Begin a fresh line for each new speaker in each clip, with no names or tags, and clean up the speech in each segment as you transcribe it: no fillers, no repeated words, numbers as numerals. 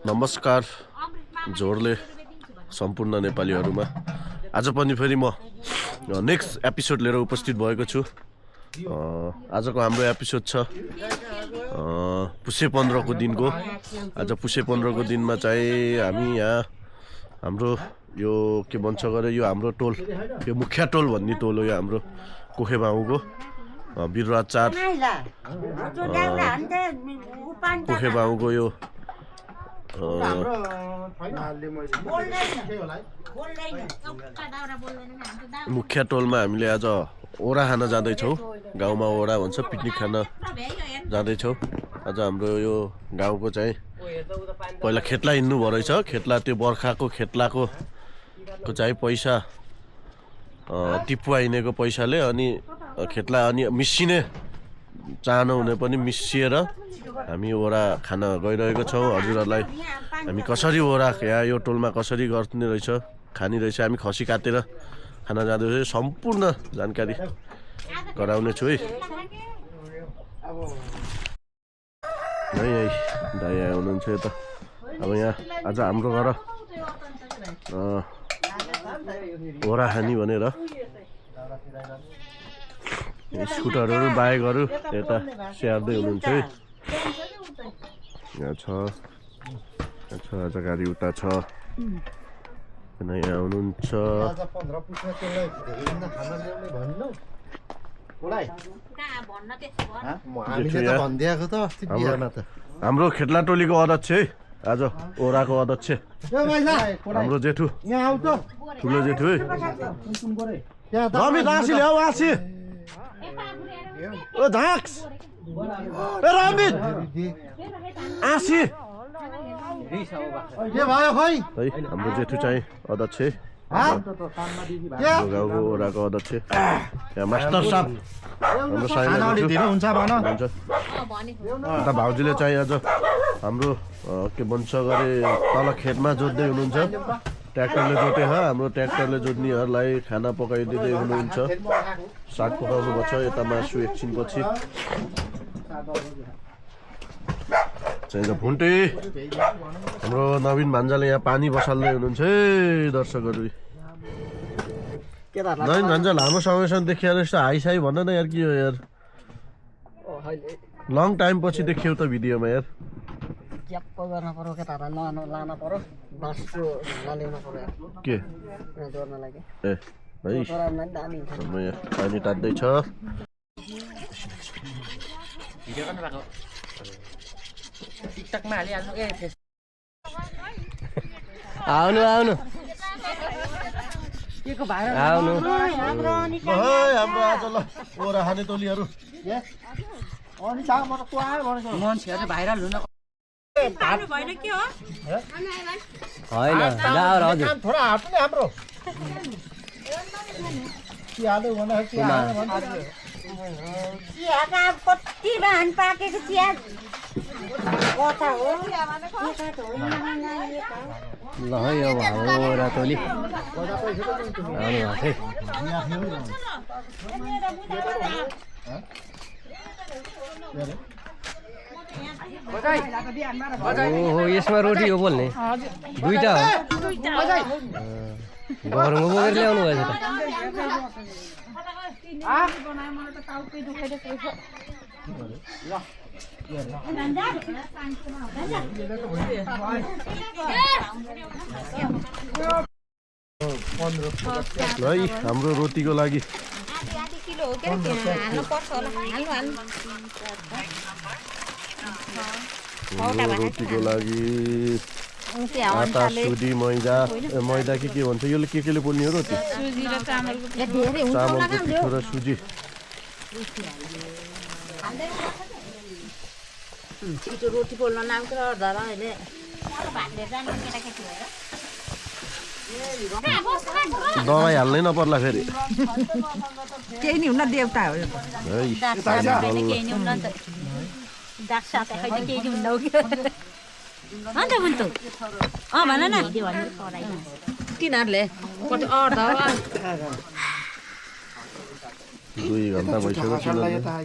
नमस्कार जोडले सम्पूर्ण नेपालीहरुमा आज पनि फेरि म नेक्स्ट एपिसोड लिएर उपस्थित भएको छु। आजको हाम्रो एपिसोड छ पुसे 15 को दिनको। आज पुसे 15 को दिनमा चाहिँ हामी यहाँ हाम्रो यो के भन्छ गरे यो हाम्रो टोल यो मुख्य टोल भन्ने टोल हो यो हाम्रो कोखेबाउको बिरुवा 4 कोखेबाउको यो मुख्य टोलमा हामीले आज ओरा खान जाँदैछौँ। गाउँमा ओरा भन्छ, पिकनिक खान जाँदैछौँ। आज हाम्रो यो गाउँको चाहिँ पहिला खेतला हिँड्नु भयो रहेछ। खेतला त्यो बर्खाको खेतलाको चाहिँ पैसा टिपुवा हिँडेको पैसाले अनि खेतला अनि मिसिने चाहनु हुने पनि मिसिएर हामी ओरा खान गइरहेको छौँ। हजुरहरूलाई हामी कसरी ओरा यहाँ यो टोलमा कसरी गर्ने रहेछ खानी रहेछ हामी खसी काटेर खाना जाँदैछ सम्पूर्ण जानकारी गराउने छु है। दाइ हुनुहुन्छ यता। अब यहाँ आज हाम्रो घर ओरा खानी भनेर स्कुटरहरू बाइकहरू यता स्याहार्दै हुनुहुन्छ है। यहाँ छ आज गाडी उता छ यहाँ हुनुहुन्छ। हाम्रो खेतला टोलीको अध्यक्ष है आज ओराको अध्यक्ष हाम्रो जेठु ठुलो जेठु है। रमित आसी ल्याऊ आसी ओ झाक्स ए रमित आसी के भयो खै है हाम्रो जेठु चाहिँ अध्यक्ष गाउँको ओराको अध्यक्ष यहाँ मास्टर साहब हाम्रो साइना भाउजूले चाहिँ आज हाम्रो के भन्छ गरे तल खेतमा जोत्दै हुनुहुन्छ। ट्र्याक्टरले जोतेछ हाम्रो ट्र्याक्टरले जोत्नेहरूलाई खाना पकाइदिँदै हुनुहुन्छ। साग पकाउनु पर्छ यता मासु एकछिनपछि चाहिँ भुन्टे हाम्रो नवीन भान्जाले यहाँ पानी बसाल्दै हुनुहुन्छ है दर्शकहरू। नवीन भान्जा लामो समयसम्म देखियो यस्तो हाइसाई भन न यार के हो यार लङ टाइम पछि देखियो त भिडियोमा यार।
ज्याप्प गर्न पर्यो केटाहरूलाई लान पर्यो बाँसको ल्याउनु पर्यो
के
जोड्न लागि
ए है पानी तात्दैछ।
भिडियो गर्नु भएको टिकटकमा हालिहाल्नु ए
आउनु आउनु
केको भाइरल
आउनु
हाम्रो आज ल ओरा खाने टोलीहरू
अनि सा म त को आयो भनेको मान्छेहरु भाइरल हुन
हाम्रो भएन के हो
हैन जाऊ हजुर
थोडा हाट्नु हाम्रो चियाले भन्दा चिया
चियाका कति बाहन पाकेको चिया कता हो
ल है यो हाम्रो ओरा टोली आउनु भएको ओहो यसमा रोटी हो बोल्ने दुईटा हो घरमा बोकेर ल्याउनु भएछ त
है हाम्रो रोटीको लागि रोटीको लागि आटा सुजी मैदा मैदा के भन्छ यसले केले पोल्ने हो रोटी चामलको पिठो र सुजी
छिटो रोटी पोल्न नाम अहिले
दबाई हाल्नै नपर्ला फेरि
केही नि हुन देउता हो यो
भन न
तिनीहरूले
2 घण्टा भइसक्यो।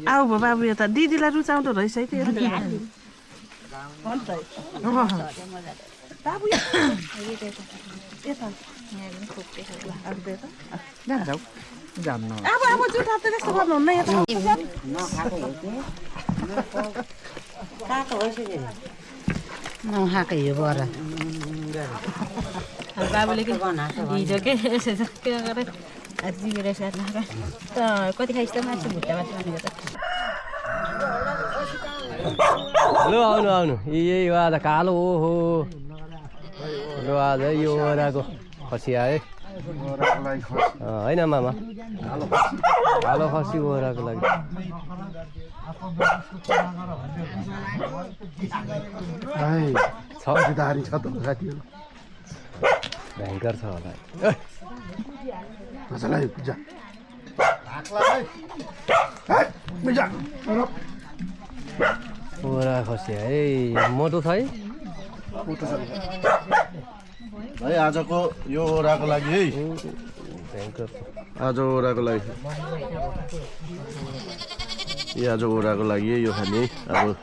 आऊ बाबु यता दिदीलाई रुचाउँदो रहेछ है त्यो
जान्न
नखाएको यो बरा
बाबुले के हिजो के गरे जिमेर साथ कति खाइस् त मासु भुट्टा मासु भनेको त
लु आउनु आउनु यही हो आज कालो हो लु आज यो ओराको खसी आयो होइन मामा कालो खसी ओराको लागि भयङ्कर छ होला ओरा खसी है मोटो छ है
भाइ आजको यो ओराको लागि है
भयङ्कर छ
आज ओराको लागि आज ओराको लागि है यो खाने अब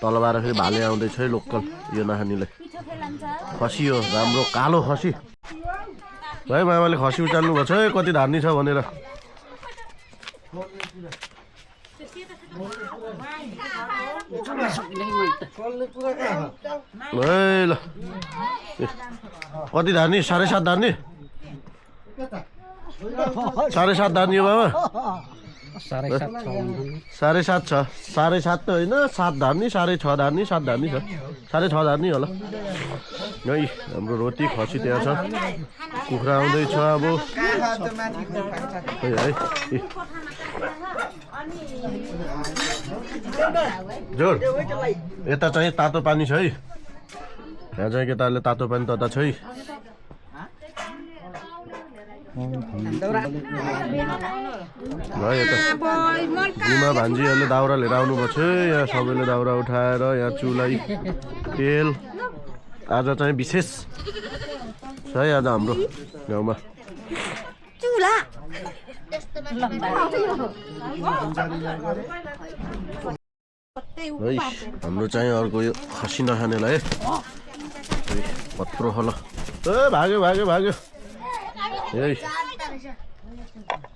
तलबाट फेरि भाले आउँदैछ है लोकल यो नखानेलाई खसी हो राम्रो कालो खसी भाइ मामाले खसी उचाल्नु भएको छ है कति धार्नी छ भनेर ल कति धार्नी 7.5 धार्नी 7.5 धार्नी हो बाबा 7.5 छ 7.5 त होइन 7 धार्नी 6.5 धार्नी 7 धार्नी छ 6.5 धार्नी होला है हाम्रो रोटी खसी त्यहाँ छ कुखुरा आउँदैछ अब है जोड यता चाहिँ तातो पानी छ है यहाँ चाहिँ केटाहरूले तातो पानी तता छ है यता बुमा भान्जीहरूले दाउरा लिएर आउनुभएको छ यहाँ सबैले दाउरा उठाएर यहाँ चुलाई तेल आज चाहिँ विशेष छ है आज हाम्रो गाउँमा है हाम्रो चाहिँ अर्को यो खसी नखानेलाई है पत्रो होला ए भाग्यो भाग्यो भाग्यो है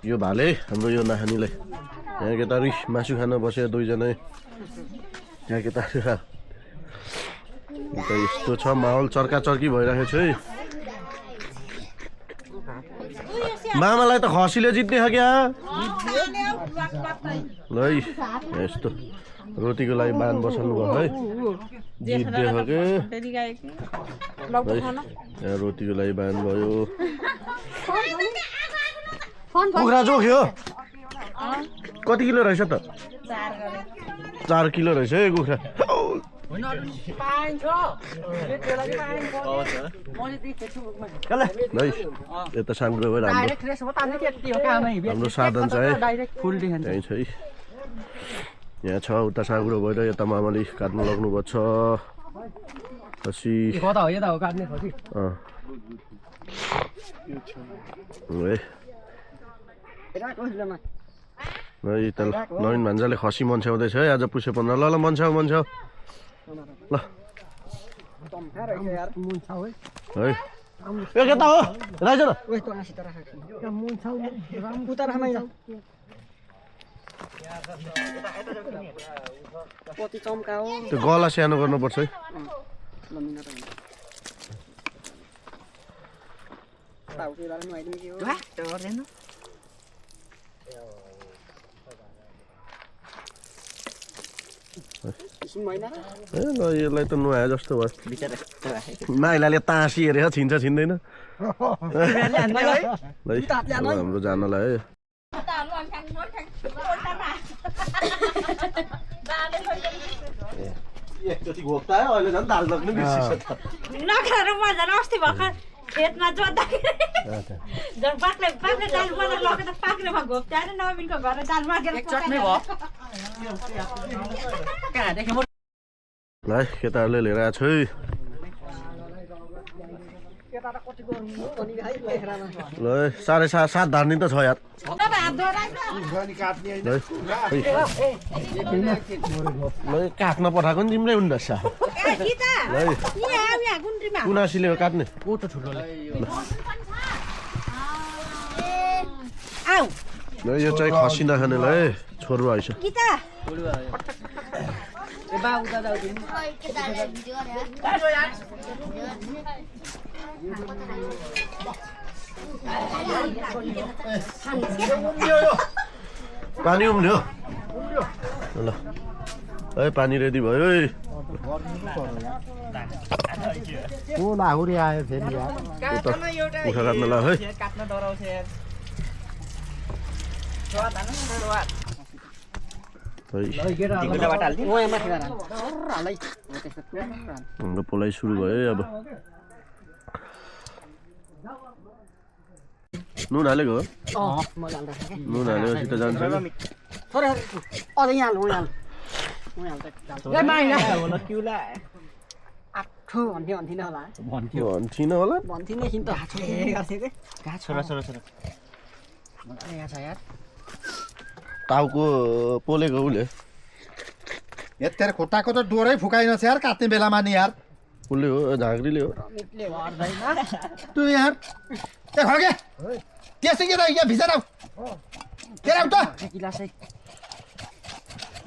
यो भाले हाम्रो यो नखानेलाई यहाँ केटाहरू मासु खान बस्यो दुईजना यहाँ केटाहरू अन्त यस्तो छ माहौल चर्का चर्की भइरहेको छ है मामालाई त खसीले जित्ने हो क्या ल है यस्तो रोटीको लागि बान बसाल्नु भयो है जित्ने हो के यहाँ रोटीको लागि बान भयो कुखुरा जोख्यो कति किलो रहेछ त 4 किलो रहेछ है कुखुरा यता साङ्ग्रो भएर हाम्रो साधन चाहिँ त्यहीँ छ है यहाँ छ उता साङ्ग्रो भएर यता मामाले काट्नु लाग्नु भएको छ खसी है त नवीन भान्जाले खसी मन्छ्याउँदैछ है आज पुसे 15 ल मन्छ्याउ मन्छ्याउ ल है ए के त हो राइज न त्यो गला सानो गर्नुपर्छ है यसलाई त नुहाए जस्तो भयो माइलाले तासी हेरेर छिन्छ छिन्दैन हाम्रो जानलाई है
नखेर म झन् अस्ति भर्खर खेतमा जोत्दाखेरि पाक्ने दाल बनाएर लगेर पाक्नेमा घोप्ट्याएर नवीनको घर दाल मागेर
ल केटाहरूले लिएर आएको छ है
केटा त कति गर्नु भनि है लेखरामा
ल 7.5 धार्नी त छ यार ल काट्न पठाएको नि तिम्रै हुन् रहेछ कुनासीले काट्ने ल यो चाहिँ खसी नखाने ल है छोरो आइस पानी उम्ल्यो ल है पानी रेडी भयो है
लाहुरी आयो फेरि यार
उठा काट्न ल है हाम्रो पोलाइ सुरु भयो है अब नुन हालेको हो नुन हालेपछि त जान्छ भन्थिन होला टाउको पोलेको उसले
यत्तेर खुट्टाको त डोरै फुकाइनछ यार काट्ने बेलामा नि यार
उसले हो झाँक्रीले हो
तु यार ए खगे त्यसै के त यहाँ भित्र आऊ के आऊ त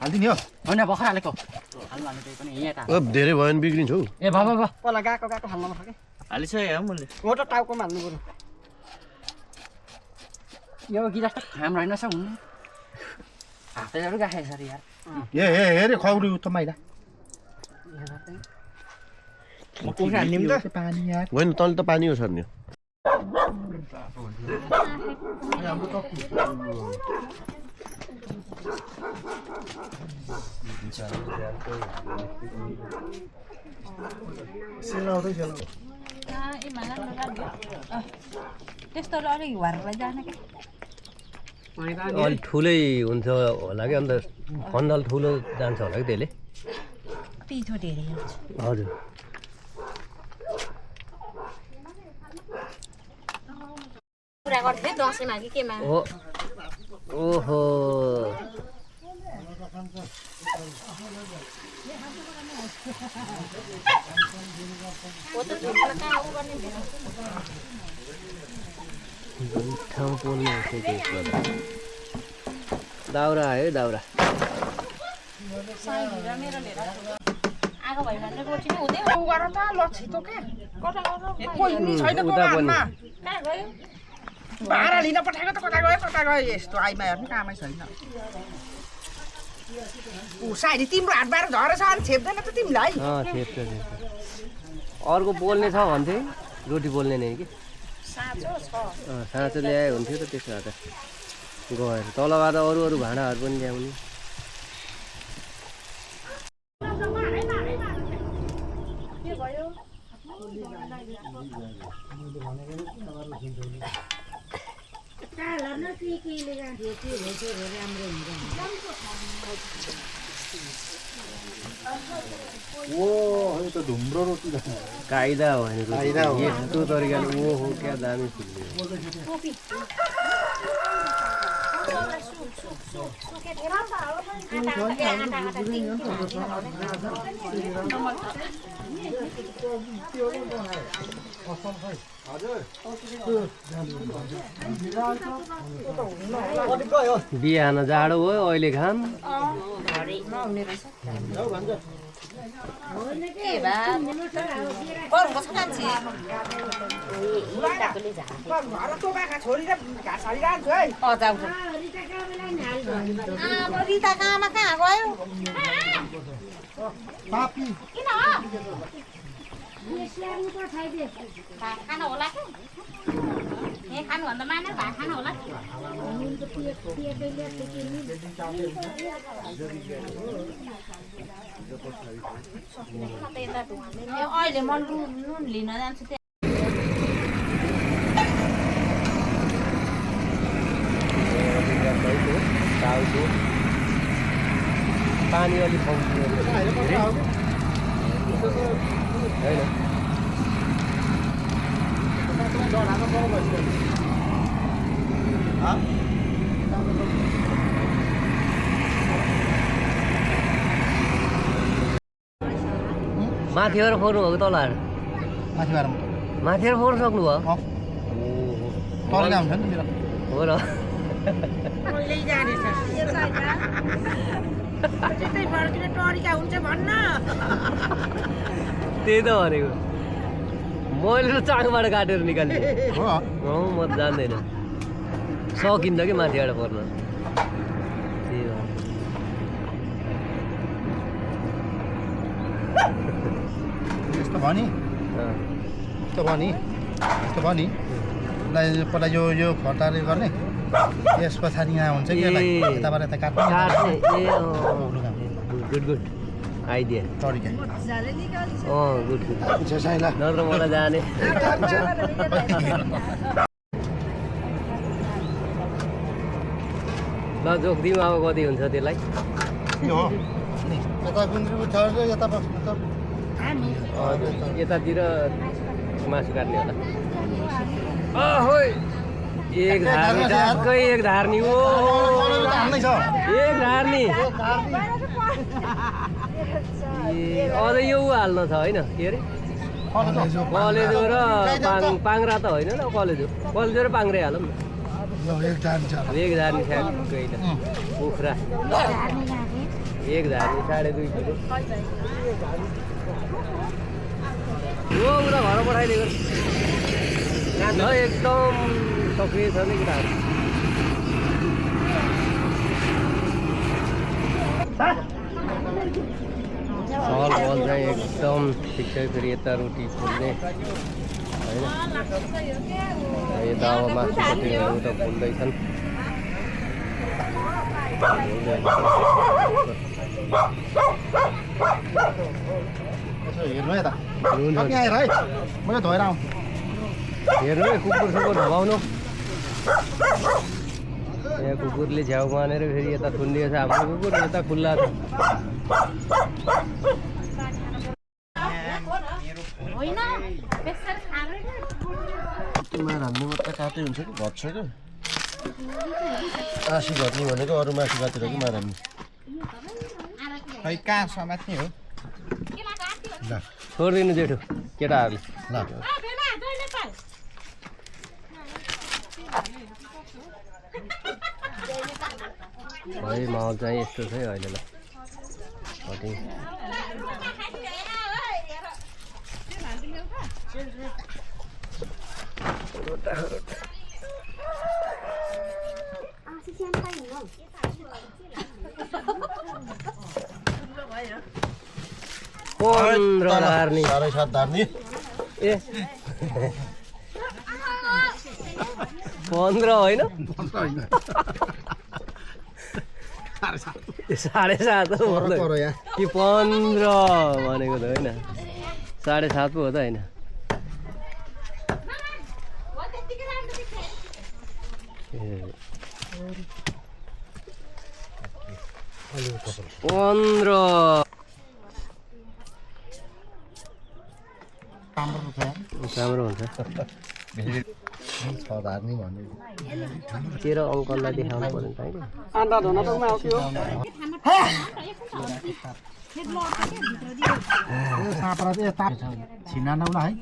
हाल्दिनी हो
होइन भर्खर हालेको हाल्नु हाल्नु त्यही पनि यहाँ
अब धेरै भयो भने बिग्रिन्छ हौ
ए बाबा पहिला गएको हाल्नु नसके
हालिसक्यो मैले
म त टाउकोमा हाल्नु पर्यो यो गिलास त खाम रहेनछ हुनु हातैहरू गाखेको छ यार
ए हेरे खौरी उत माइला पानी यार
होइन तल त पानी हो सर नि
त्यस्तो अलिक भएर जाने
अलि ठुलै हुन्छ होला कि अन्त खन्डल ठुलो जान्छ होला कि त्यसले
पिठो धेरै हुन्छ
हजुर
कुरा गर्थ्यो दसैँमा कि केमा
ओहो ठाउँ पोल्नु दाउरा आयो दाउरा
आगो भयो भने रोटी नै हुँदैन
उता पनि
भाडा लिन पठाएको त कता गयो यस्तो आइमा हेर्नु कामै छैन साइडी तिम्रो हातबाट झरेछ अनि छेप्दैन त तिमीलाई
छेप्छ अर्को बोल्ने छ भन्थे रोटी बोल्ने नै कि साँचो ल्याए हुन्थ्यो त त्यसो भए त गएर तलबाट अरू भाँडाहरू पनि ल्याउने
धुम्रो रोटी
कायदा हो भने यस्तो तरिकाले ओहो क्या दामी फुल्यो बिहान जाडो हो अहिले घाम
रिता कहाँमा कहाँ गयो खानु होला कि ए खानुभन्दा माने भात खानु होला अहिले म नुन लिन जान्छु
पानी अलिक होइन माथिबाट फोर्नु भएको तलबाट
माथिबाट
माथिबाट फोर्नु सक्नुभयो
तल हुन्छ नि मेरो
हो र त्यही त भनेको मैले त चाकबाट काटेर निकाल्ने
हो
म त जान्दैन सकिन्छ कि माथिबाट पर्न त्यही हो
यस्तो भयो नि यस्तो भयो नि यस्तो भयो नि पहिला यो खटाले गर्ने त्यस पछाडि यहाँ हुन्छ कि यसलाई यताबाट यता काट्ने
काट्ने ए गुड गुड आइडिया
तरिका
गुड गुड
साइला
नत्र मलाई जाने ल जोख्दिउँ अब कति हुन्छ त्यसलाई
यो हो यता गुन्द्री छ यता बस्नु त
यतातिर मासु काट्ने होला अहोइ एक धार्नी टक्कै एक धार्नी ओ
हाल्नै छ
एक धार्नी अझै यो हाल्न छ होइन के अरे कलेजो र पाङ्रा त होइन न कलेजो र पाङ्रे हालौँ न एक धार्नी ठ्याक्कै कुखुरा एक धार्नी 2.5 किलो यो उता घर पठाइदिएको ल एकदम सक्रिय छ नि केटाहरू सहल बल चाहिँ एकदम ठिक छ फेरि यता रोटी फुल्ने होइन यता अब मासुपट्टिहरू त फुल्दैछन्
हेर्नु यता आएर है मैले धोएर आउँ
हेर्नु है कुकुर सुकुर धपाउनु यहाँ कुकुरले झ्याउ मानेर फेरि यता थुनिएको छ हाम्रो कुकुर यता खुल्ला छ
हाल्ने मात्रै काटै हुन्छ कि घट्छ क्या आसी घट्ने भनेको अरू मासु काटेर कि मार हाल्ने
खै कहाँ समात्ने हो ल
छोडिदिनु जेठो केटाहरूले
ल
है माहौल चाहिँ यस्तो छ है अहिले ल कटिङ पन्ध्र धार्नी
7.5 धार्नी
ए 15 होइन 7.5
पर यहाँ
कि 15 भनेको त होइन 7.5 पो हो त होइन पन्ध्र राम्रो हुन्छ
6 धार्नी भन्ने
तेरो अङ्कललाई देखाउनु पर्यो नि त
अन्डा धुन त उमा आउँथ्यो
सापरा चाहिँ ताप छिना नौला है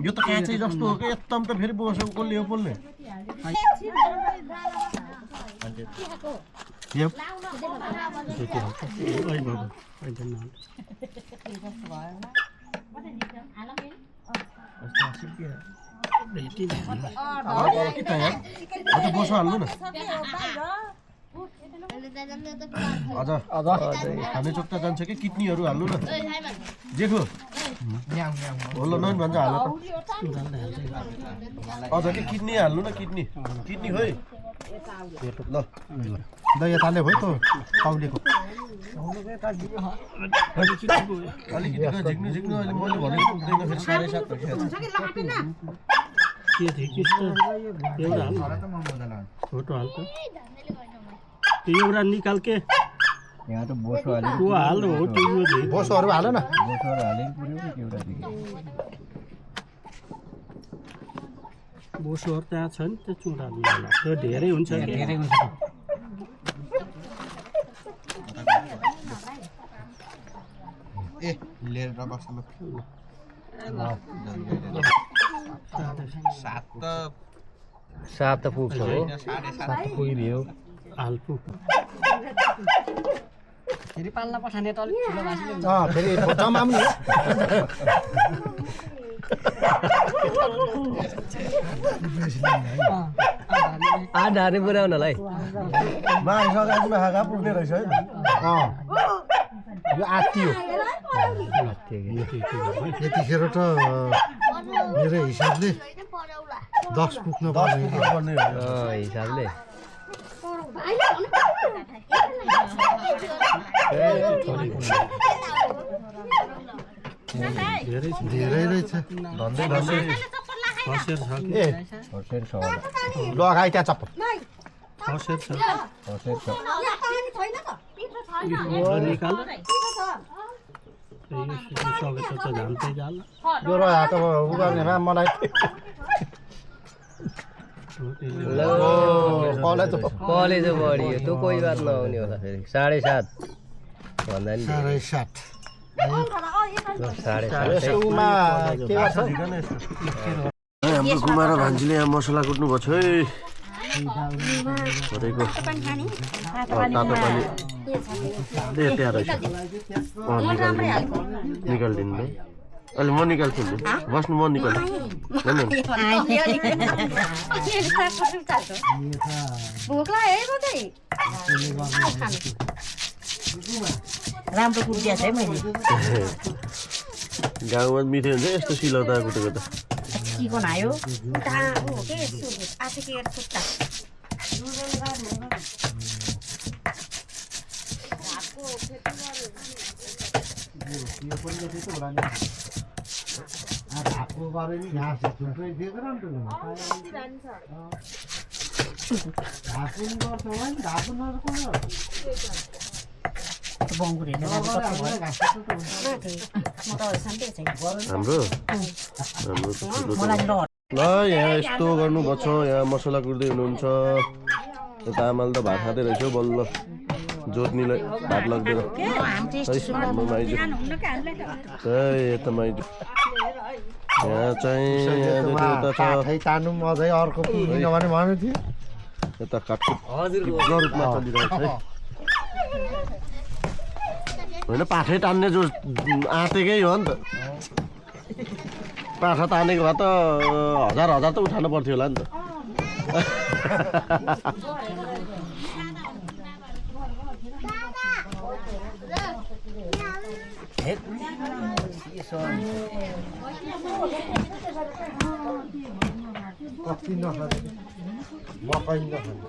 यो त काँचै जस्तो हो कि एकदम त फेरि बस्यो कसले हो बोल्ने
यो
कि त यहाँ अझ बसो हाल्नु न अझ खाने चोक्टा जान्छ कि किडनीहरू हाल्नु न जेठो होल्लो नन भन्छ हाल त अझ कि किडनी हाल्नु न किडनी खोइ ल
यताले भयो त पाउलेको
अलिकति झिक्नु अहिले मैले भनेको पुग्दैन फेरि 7.5
फोटो हाल त एउटा निकाल के
यहाँ त बोसो हाले
को हाल्नु हो त्यो
बोसोहरू हाल न
बोसोहरू हाले पुऱ्यो एउटा
बोसोहरू त्यहाँ छ नि त्यो चुरा दिनु त्यो धेरै हुन्छ
धेरै हुन्छ
ए लिएर बस्छ ल
सात त पुग्छ हो
पुगिदियो
हाल्पु
फेरि पाल्न पठाउने त अलिक ठुलो भाषी
फेरि जम्मा पनि हो
आठ हार्ने पुर्याउनलाई
माघ पुग्ने रहेछ है
यो आत्ती हो यतिखेर त मेरो हिसाबले 10 पुग्न पर्ने
हिसाबले
धेरै रहेछ
खसेर छ कि
ए लगाइ त्यहाँ चप्पल
खसेर छ निकाल सकेको त झान्दै जाला
यो रहेको उ गर्नेमा मलाई
कलेज बढी त्यो कोही बात नआउने होला फेरि 7.5 भन्दा नि
7.5 उमा के गर्छ
हाम्रो गुमा र भान्जीले यहाँ मसला कुट्नु भएको छ है तातो पानी त्यहाँ रहेछ निकालिदिनु भाइ अहिले म निकाल्छु नि बस्नु म निकाल्छु
राम्रो कुटिया छ है मैले
गाउँमा मिठो हुन्छ यस्तो सिलौटा कुटेको त
चिकन आयो
हाम्रो ल यहाँ यस्तो गर्नुभएको छ यहाँ मसला कुट्दै हुनुहुन्छ यता आमाले त भात खाँदै रहेछ बल्ल जोत्नीलाई भात लाग्दैन यता माइजू यहाँ चाहिँ
तान्नु अझै अर्को पुग्दैन भने भन्नु थियो
यता काटकुट तीव्र रूपमा चलिरहेको छ है होइन पाठै तान्ने जो आँटेकै हो नि त पाठा तानेको भए त हजार त उठाउनु पर्थ्यो होला नि त
कति नखाने मकै नखाने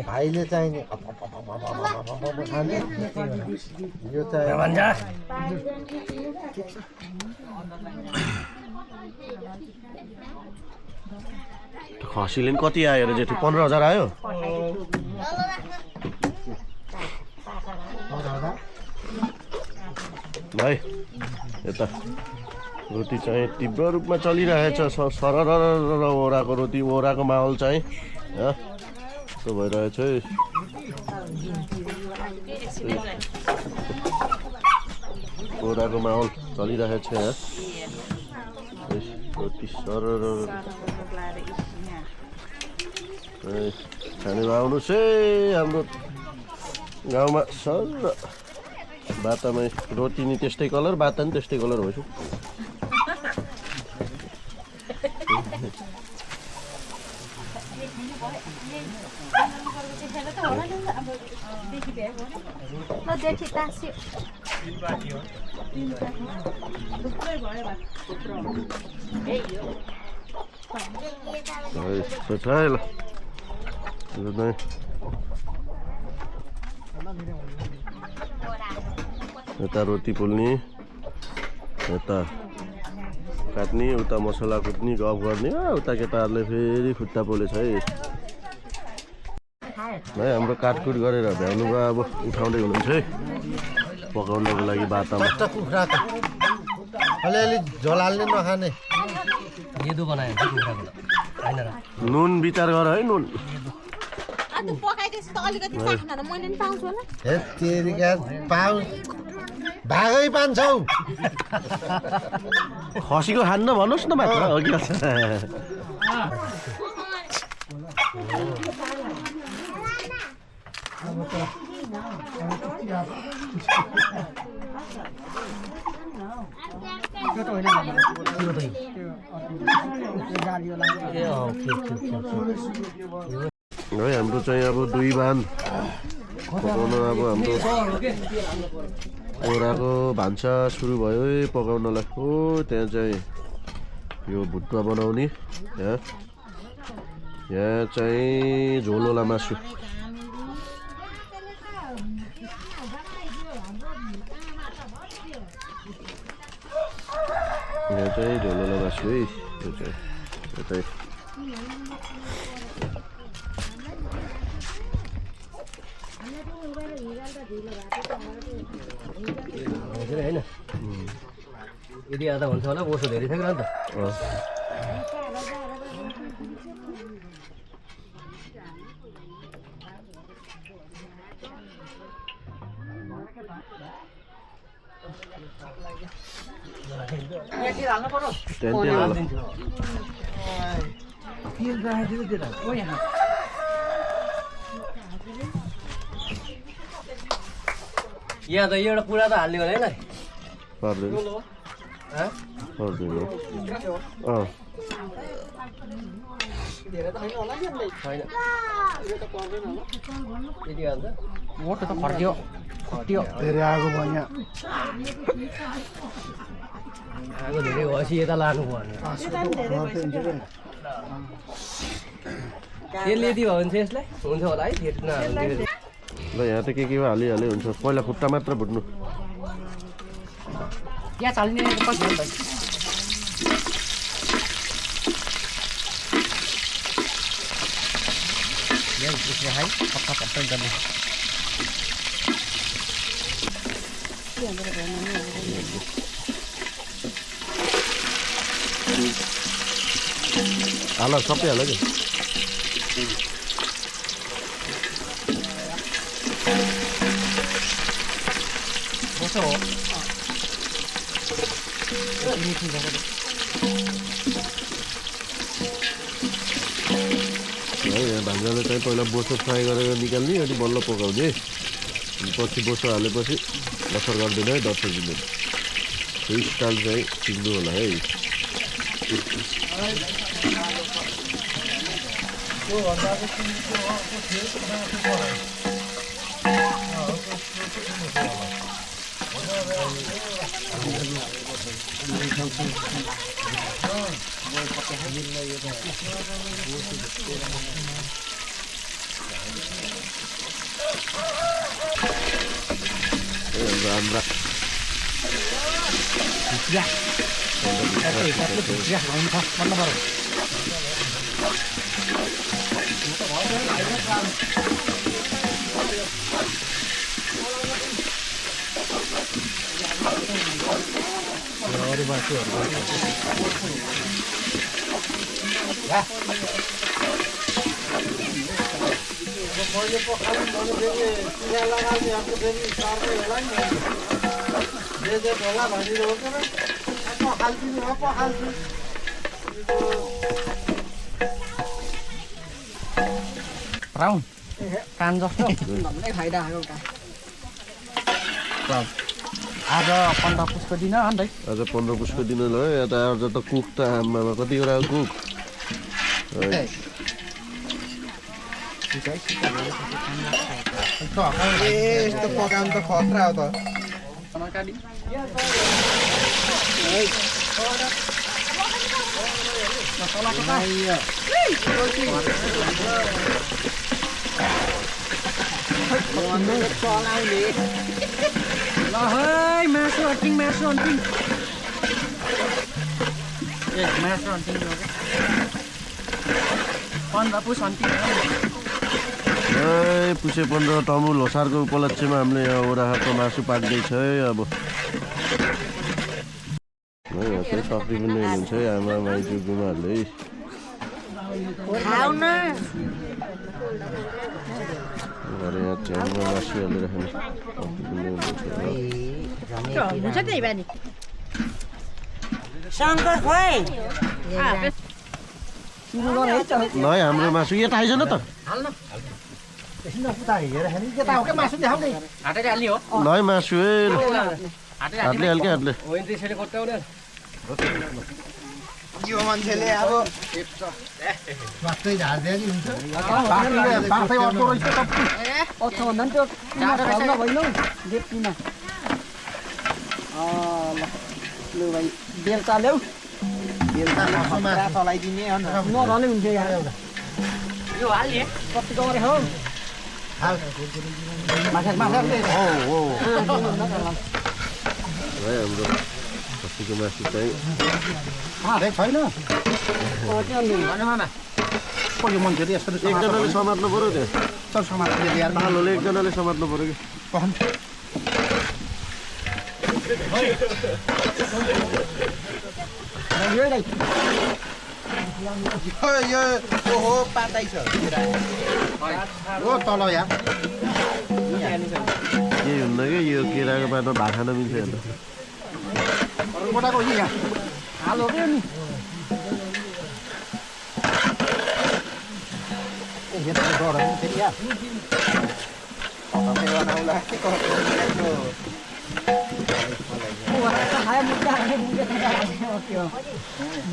भाइले चाहिने खाने यो चाहिँ
खसीले नि कति आयो र जेठो 15,000 आयो भाइ यता रोटी चाहिँ तीव्र रूपमा चलिरहेछ सरर ओराको रोटी ओराको माहौल चाहिँ यस्तो भइरहेछ है ओराको माहौल चलिरहेछ रोटी सरर खाने आउनुहोस् है हाम्रो गाउँमा सर बातामै रोटी नि त्यस्तै कलर बाता नि त्यस्तै कलर भएछ यता रोटी पोल्ने यता काट्ने उता मसला कुट्ने गफ गर्ने उता केटाहरूले फेरि खुट्टा पोलेछ है भाइ हाम्रो काटकुट गरेर भ्याउनु भयो अब उठाउँदै हुनुहुन्छ है पकाउनको लागि बातामा
कुखुरा अलिअलि झोल हाल्ने नखाने
येदो बनायो नि त कुखुराको त होइन र
नुन विचार गर है नुन
अनि पकाइदिएपछि त अलिकति चाख्न र मैले नि पाउँछु होला
हे तेरिका पाउ भागै पान्छौ
खसीको खान्न भन्नुहोस् न मात्र अघि है हाम्रो चाहिँ अब 2 बान पकाउन अब हाम्रो ओराको भान्सा सुरु भयो है पकाउनलाई हो त्यहाँ चाहिँ यो भुट्टा बनाउने यहाँ चाहिँ झोलोला मासु यहाँ चाहिँ झोलोला मासु है यो चाहिँ यतै
होइन यदि आधा हुन्छ होला बोसो धेरै थियो नि त यहाँ त एउटा पुरा त हाल्ने होला है
पर्दैन पर्दैन
छैन यति हाल्छ
मोटो त फर्क्यो खट्यो
धेरै आगो भयो यहाँ
आगो धेरै भएपछि यता लानु पर्ने तेल यदि भयो भने चाहिँ यसलाई हुन्छ होला है फेट्न
ल यहाँ त के हालिहाले हुन्छ पहिला खुट्टा मात्र भुट्नु
यहाँ चाल्ने कति हो भाइ
हाल सबै हाल कि यहाँ भान्जाले चाहिँ पहिला बोसो फ्राई गरेर निकाल्ने अनि बल्ल पकाउने पछि बोसो हालेपछि असर गर्दैन है दर्शक दिँदैन त्यो स्टाइल चाहिँ सिक्नु होला है राम्रा
राउन्ड कान जस्तो भन्दै खाइरहेको एउटा आज 15 पुसको दिन अन्त
आज 15 पुसको दिन ल यहाँ त आज त कुक त आमामा कतिवटा कुक
यस्तो पकाउनु त खतरा हो त
ल है मासु हन्टिङ ए मासु हन्टिङ 15 पुस हन्टिङ
पुसे 15 तमु लोसारको उपलक्ष्यमा हामीले यहाँ ओराहाको मासु पाक्दैछ है अब यहाँ चाहिँ टक्री पनि हुनुहुन्छ है आमा माइजू गुमाहरूले
खाऊ न
घरे यहाँ च्याङ्गो मासु हालेर खाने
हुन्छ त्यही बानी शङ्कर खोइ
है हाम्रो मासु यता आइज न त ल मासु है हातले हाल्के हातले
यो मान्छेले अब स्वास्थ्य झार्दै नि हुन्छ पासै अर्को रहेछ
भन्दा नि त्यो भइनौ देख्दिनँ ल भाइ बेलचा ल्याउ
चलाइदिने
नरहने हुन्थ्यो यहाँ एउटा
यो हाल्ने
कति गरे हो
है हाम्रो खसीको मासु चाहिँ
छैन यो मान्छेले यस्तो
एकजनाले समात्नु पऱ्यो त्यहाँ
चल समाजले यार
पालोले एकजनाले समात्नु पऱ्यो कि
यो ओहो पातै छ ओ तल यार
केही हुन्न कि यो केराको पातमा भात खान मिल्छ हेर्नु
गोटाको यहाँ
हाल हो नि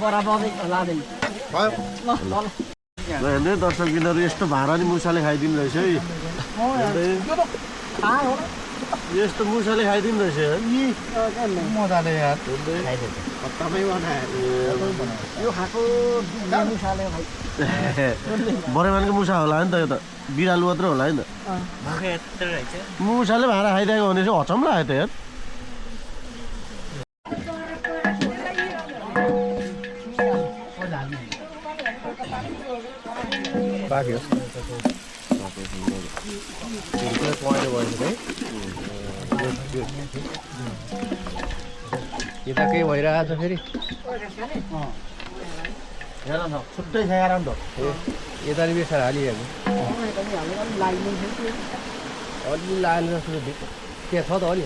बराबर लाँदैन
हेर्नु दर्शक बिन्दुहरू यस्तो भाँडा नि मुसाले खाइदिनु रहेछ है यस्तो मुसाले खाइदिनु रहेछ
मजाले यार
यो खाएको मुसाले भाइ
बरेमानको मुसा होला नि त यो त बिरालु मात्रै होला नि त मुसाले भाँडा खाइदिएको भने चाहिँ हचम लाग्यो त यार
पाक्यो पहेँलो भएछ है यता केही भइरहेको छ फेरि
छुट्टै छ यार अन्त
यता नि बेसार हालिरहेको अलि लानु जस्तो त्यहाँ छ त अलि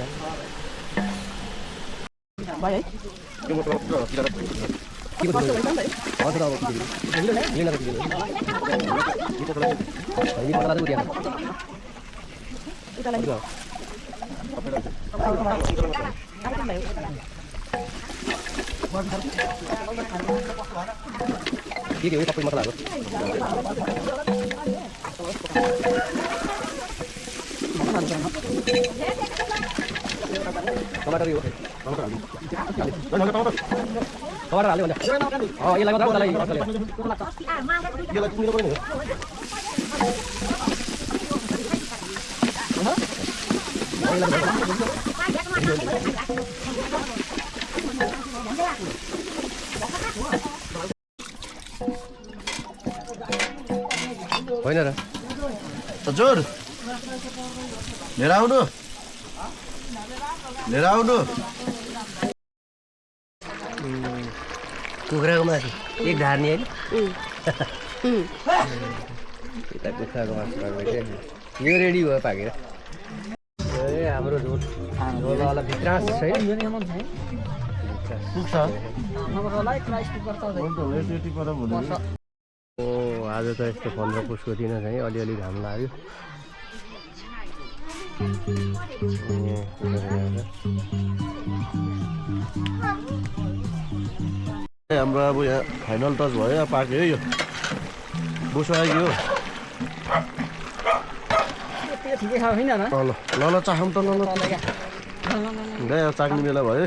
के हो सबै मसलाहरू टमाटर यो टमाटर हाल्यो भने यसलाई मात्र मलाई होइन र
हजुर लिएर आउनु
कुखुराको मासु एक धार्ने होइन यता कुखुराको मासु यो रेडी भयो पाकेर ए हाम्रो झोल झोलवाला भित्रास छैन ओ आज त यस्तो 15 पुसको दिन चाहिँ अलिअलि घाम लाग्यो
हाम्रो अब यहाँ फाइनल टच भयो पाक्यो है यो बोसो आइयो
ठिकै खाएको छैन
ल ल चाखौँ त ल चाख्ने बेला भयो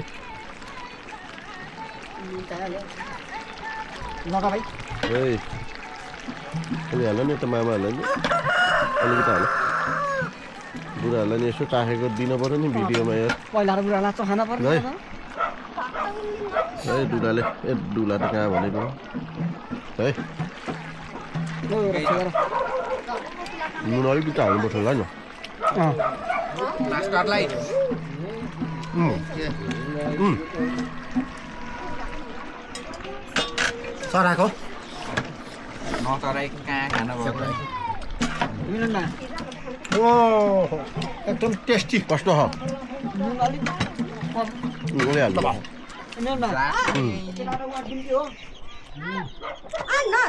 है अलि हाल नि त मामाहरूलाई नि अलिकति हाल बुढाहरूलाई नि यसो चाखेको दिनु पऱ्यो नि भिडियोमा यार
पहिला बुढालाई चखाना पर्छ
है दुलाले ए दुला त कहाँ भनेको है नुन अलिकति हाल्नुपर्छ होला नि
चराको
नचराई कहाँ खानु भयो
ओ एकदम टेस्टी
कस्तो हो उलिहाल्नु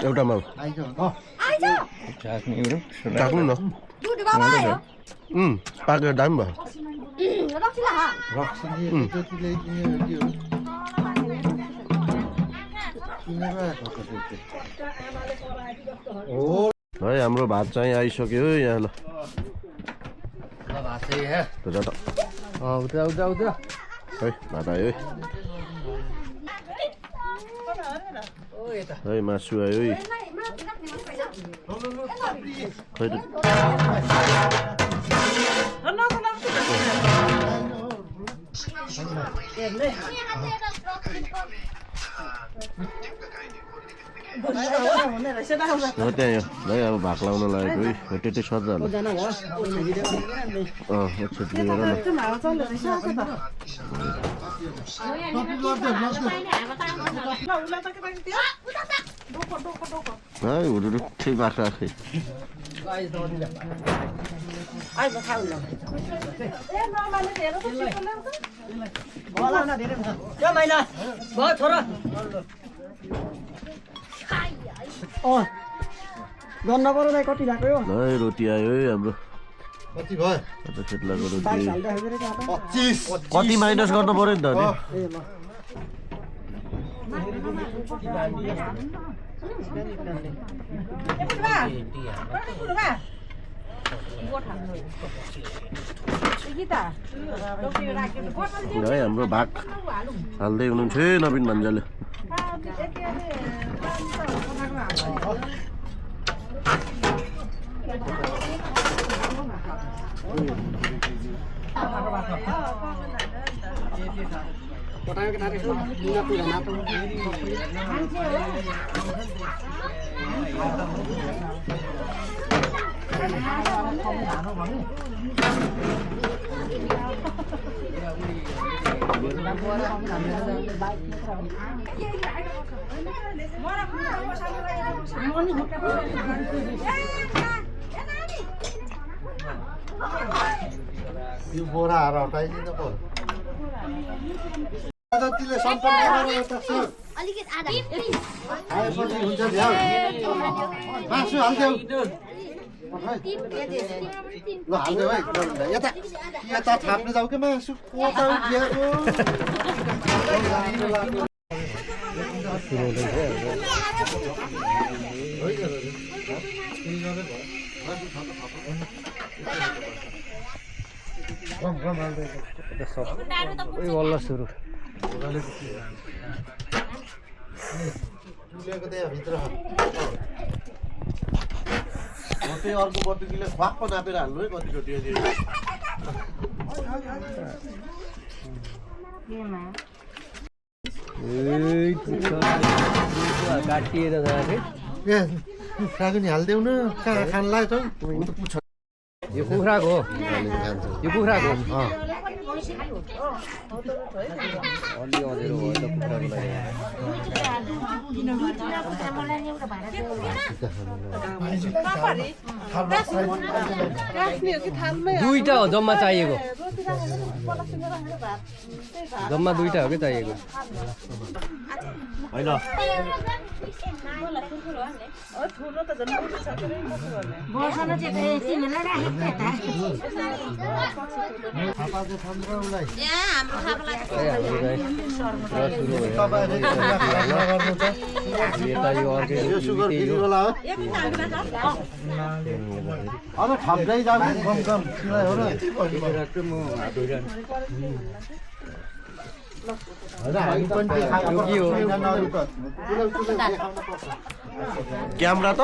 एउटा माउ चाख्नु न पाकेर दामी भयो है हाम्रो भात चाहिँ आइसक्यो यहाँ ल
भात चाहिँ यहाँ उता उता उता
है भात आयो है मासु आयो है खै त हो त्यहाँ है अब भाग लाउन लागेको है त्यतै सज्जा छेत्री गर न है हुरुरुट्ठै बाख्रा खै
गन्न पर्यो दाइ कति भएको यो
है रोटी आयो है हाम्रो
कति भयो
अन्त खेतलाको रोटी
25
कति माइनस गर्नु पर्यो नि त नि है हाम्रो भाग हाल्दै हुनुहुन्छ है नवीन भन्जाले
यो बोराहरू हटाइदिनु पर्यो जतिले सम्पर्क गरेर त सर आएपछि हुन्छ भ्याउ मासु हाल्देऊ ल हाल्देऊ है यता यता थाप्नु जाऊ के मासु कोटाउ दिएको
वल्ल सुरु
तुलेको त्यहाँ भित्र
त्यही अर्को बटुकीले ख्वाक्क नापेर हाल्नु है कति कति
काटिएर जाँदै
ए कुखुराको नि हालिदेऊ न कहाँ खानलाई त
यो कुखुराको हो यो कुखुराको अलि अँधेरो भयो त कुखुराको लागि दुईटा हो जम्मा चाहिएको जम्मा दुईटा हो कि चाहिएको
होइन
यो सुगर फ्रीवाला हो अब थप्दै जाऊ कम कम हो र
क्यामेरा त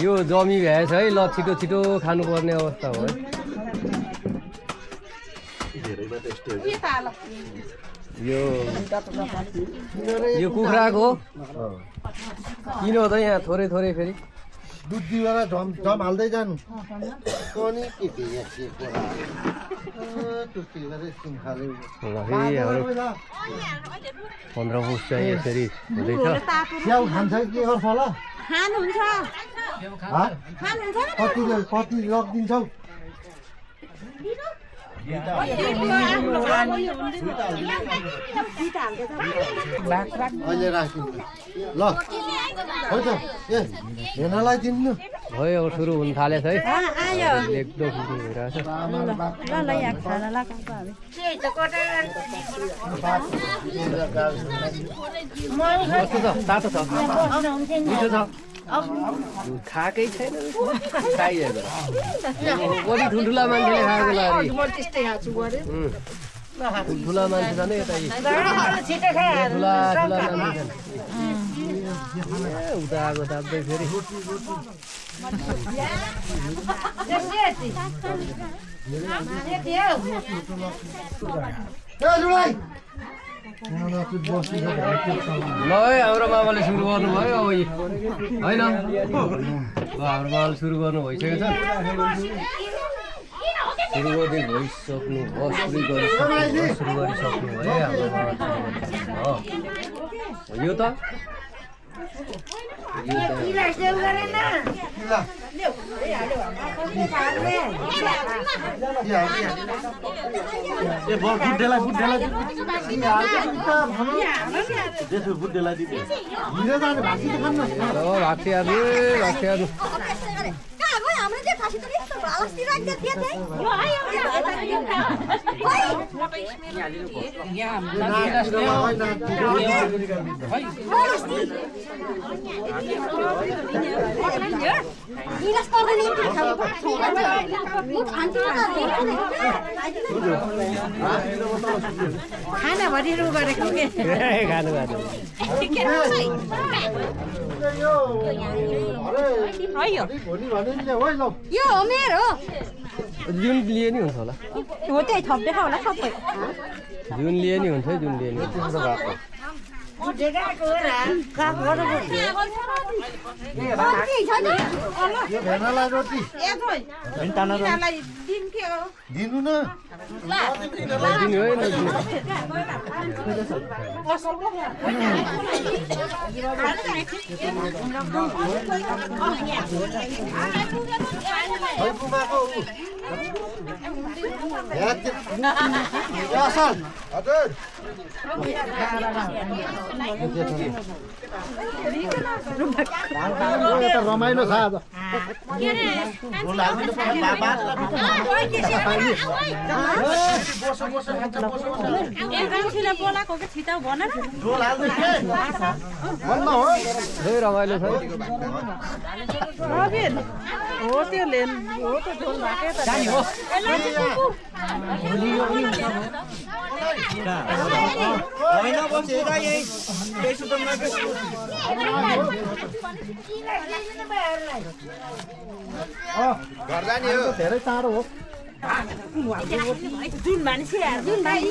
यो जमी भएछ है ल छिटो छिटो खानुपर्ने अवस्था हो है यो कुखुराको किन हो त यहाँ थोरै थोरै फेरि
दुध दिएर झम हाल्दै जानु अनि के के टुकी गरेर एकछिन खाले
फेरि हाम्रो 15 पुस चाहिँ यसरी हुँदैछ
स्याउ खान्छ कि के गर्छ होला
खानुहुन्छ
कति लगिदिन्छौ अहिले राखिदिनु ल हो त ए हेर्नलाई दिनु
भयो अब सुरु हुन थालेछ है
आयो
एकदम सुरु भइरहेछ
ल यहाँ खाना ल
कस्तो छ तातो छ मिठो छ खाएकै छैन खाइएको बढी ठुल्ठुला मान्छेले खाएको लागि ठुल्ठुला मान्छे छन् यता ठुला ठुला मान्छे छन् उता आगो ताप्दै फेरि ल है हाम्रो मामाले सुरु गर्नुभयो अब होइन हाम्रो मामाले सुरु गर्नु भइसकेको छ सुरु गरिदिनु भइसक्नु हो सुरु गरिसक्नु भयो हाम्रो मामा यो त
खाना भरिरु गरेको के
खानु
यो हो मेरो
जुन लिए नि हुन्छ होला
हो त्यही थप्दै होला सबै
जुन लिए नि हुन्छ जुन लिए नि त्यस्तो भएको
दिनु न
दिनु है नदिनु
रमाइलो छ आज
बोलाको के छिटो भन न
रमाइलो छ
हो त्यो लेन हो त झोल भाकै त
होइन बसेर यही त्यसो त घर जाने हो
धेरै टाढो हो
जुन मान्छे जुन भाइ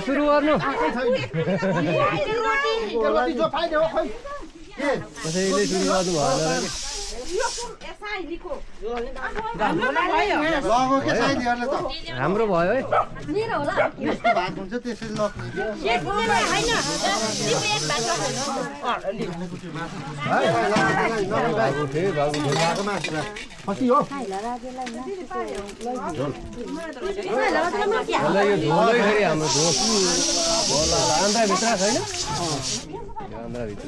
सुरु गर्नु कसैले सुरु गर्नु भएन हाम्रो भयो है
भाग हुन्छ त्यसरी कति हो
यो झोलै फेरि हाम्रो झोल आन्द्राभित्र छैन आन्द्राभित्र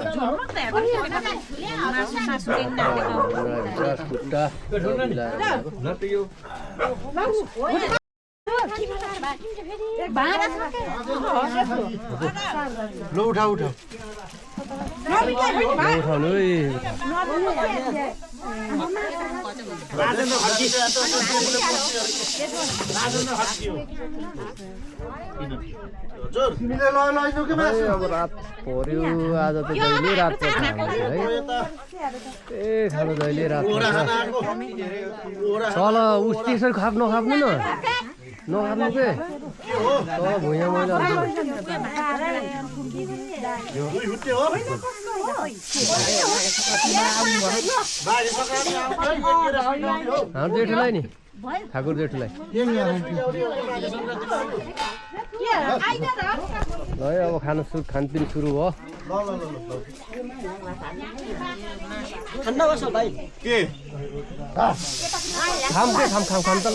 खुट्टा
ल उठा उठा
उठाउनु
तिमीले लैजाऊ कि
अब रात पर्यो आज त जहिले रात पर्छ है ए खानु जहिले रात पर्छ चल उस त्यसरी खाप्नु न नखानु के तल भुइँमा मैला हुन्छ हाम्रो जेठुलाई नि ठाकुर जेठुलाई है अब खानपिन सुरु भयो
ठन्डा बस्छ भाइ
खाम त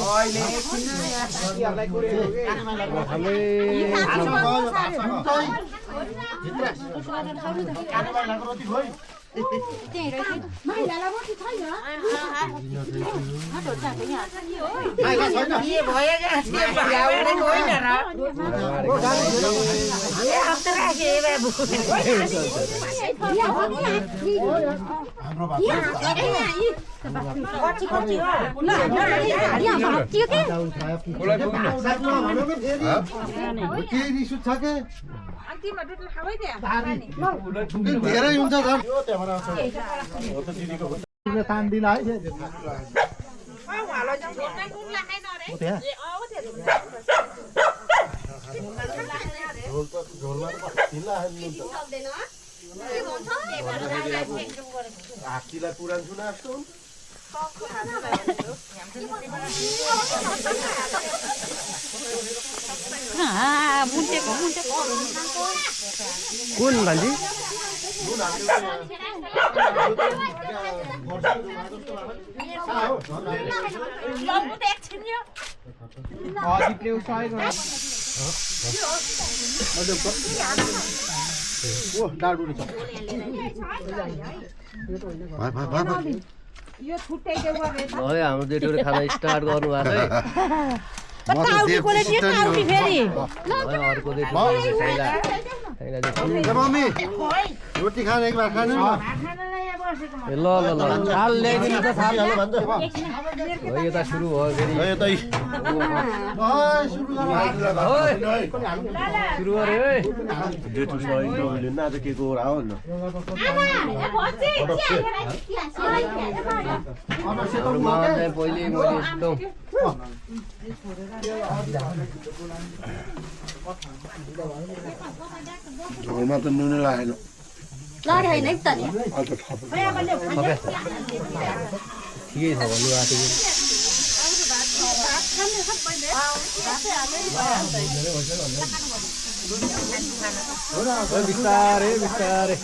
धेरै हुन्छ तान्दिन है
हात्तीलाई पुरान सुना जस्तो
कुन भान्जी हाम्रो जेठोले खाना स्टार्ट गर्नु भएको
मम्मी रोटी खाने एक बार खानु
ल थाल ल्याइदिनु त थाल यता सुरु भयो फेरि सुरु गऱ्यो है
जेठो सही आज के को हो न
पहिले मैले यस्तो
झोलमा त नुन लागेन
ठिकै छ भन्नु आएको बिस्तारै बिस्तारै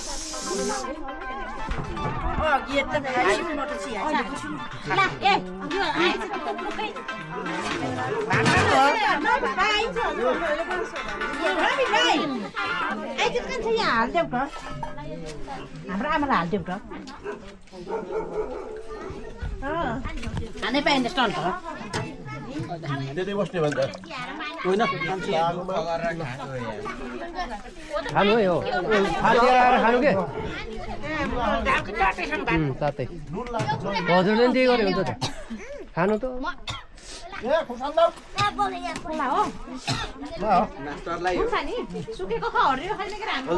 हाम्रो आमालाई हालिदेऊ त खानै पाइने स्टल त
त्यतै बस्ने भन्छ
होइन खानु है हो फालेर आएर खानु के तातै हजुरले पनि त्यही गऱ्यो हुन्छ त खानु त
सुकेको खहरियो खाने के राम्रो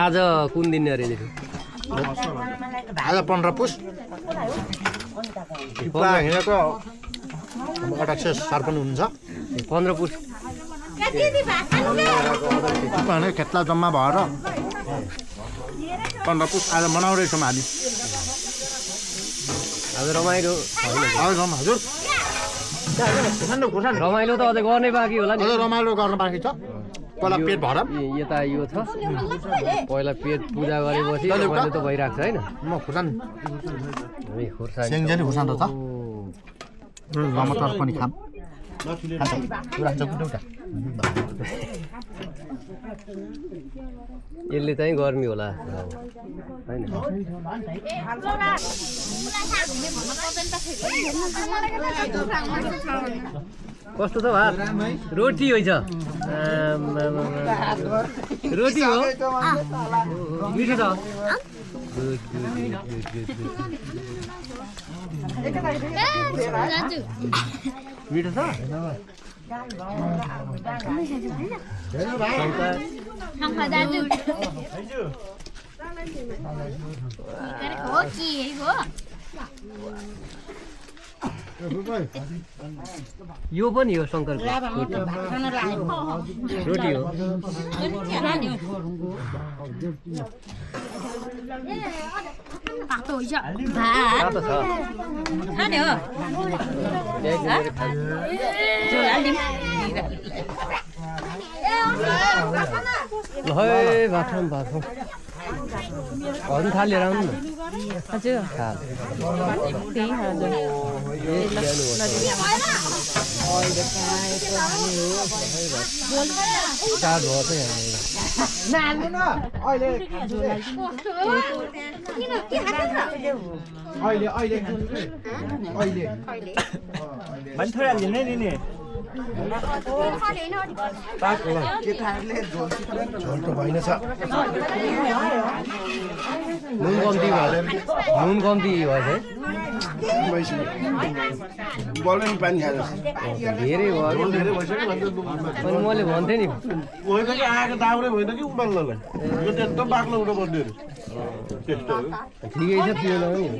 आज कुन दिन अरे
आज 15 पुस हिँडेको अध्यक्ष सर पनि हुनुहुन्छ
15 पुस
खेतला जम्मा भएर 15 पुस आज मनाउँदैछौँ हामी
आज रमाइलो
हजुर
रमाइलो त अझै गर्नै बाँकी होला नि
अझ रमाइलो गर्न बाँकी छ पहिला पेट भर
यता यो छ पहिला पेट पूजा गरेपछि रमाइलो त भइरहेको छ होइन
म खुर्सानी
खुर्सानी
सेङ्जेली खुर्सानी त छ टमाटर पनि खाम
यसले चाहिँ गर्मी होला होइन कस्तो छ भात रोटी होइ छ रोटी हो मिठो छ मिठो छ यो पनि हो शङ्करको रोटी हो तातो छ
खाने हो
ल है भात अरू थालेर आउनु न
हजुर
थाल चार भयो
भने थोरै हालिदिनु है नि
झोल त भएन छ
नुन कम्ती भयो
बल्ने पानी खाएर
धेरै भयो अनि मैले भन्थेँ नि
होइन कि आएको दाउरे होइन कि उमाल्नलाई यो त एकदम बाक्लो हुनु पर्ने अरे त्यस्तो हो
ठिकै छ पिउन पनि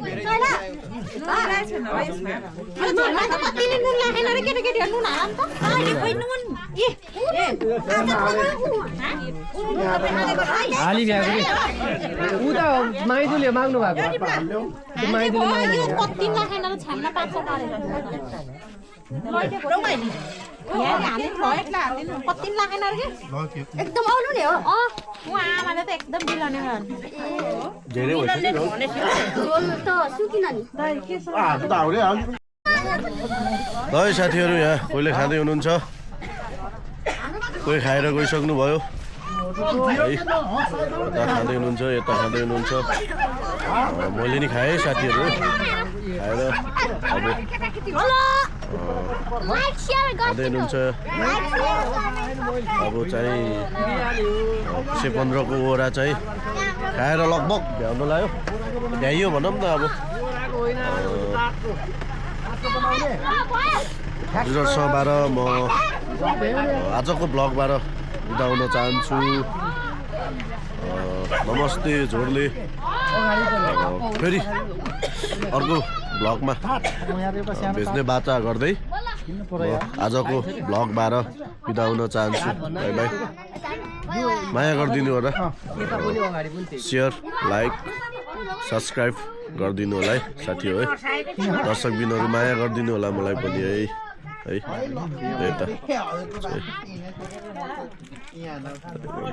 हाली भ्याएको कि उता माइजूले माग्नु भएको
एकदम आउनु नि हो आमाले त एकदम बिलाउने
धेरै है साथीहरू यहाँ कोहीले खाँदै हुनुहुन्छ कोही खाएर गइसक्नु भयो है यता खाँदै हुनुहुन्छ यता खाँदै हुनुहुन्छ मैले नि खाएँ साथीहरू खाएर अब खाँदै हुनुहुन्छ अब चाहिँ 115 को ओरा चाहिँ खाएर लगभग भ्याउनु लाग्यो भ्याइयो भनौँ न अब विजर्सबाट म आजको ब्लगबाट बिदा हुन चाहन्छु नमस्ते झोरले फेरि अर्को ब्लगमा भेट्ने बाचा गर्दै आजको ब्लगबाट बिदा हुन चाहन्छु बाई बाई माया गरिदिनु होला सेयर लाइक सब्सक्राइब गरिदिनु होला है साथी हो है दर्शकबिनहरू माया गरिदिनु होला मलाई पनि है यता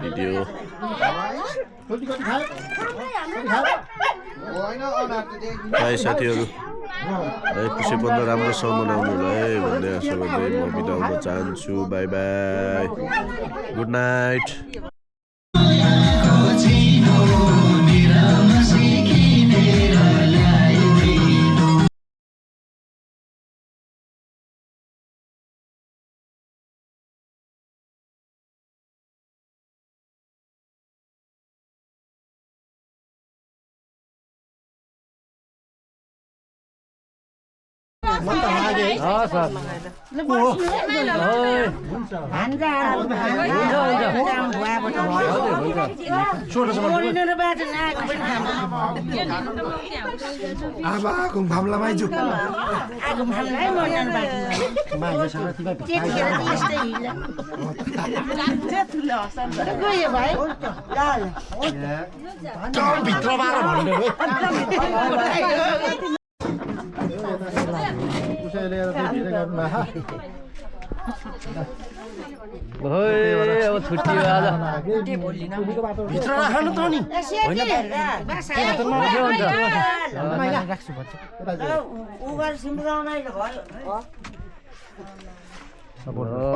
भिडियो है साथीहरू है खुसी पन्ध्र राम्रोसँग मनाउनु होला है भन्ने आशा गर्दै म बिदा हुन चाहन्छु बाई बाई गुड नाइट अब छुट्टी हो आज
भित्र राख्नु त नि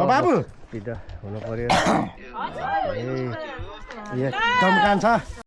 बाबु
हुनु पर्यो
एकदम कान्छ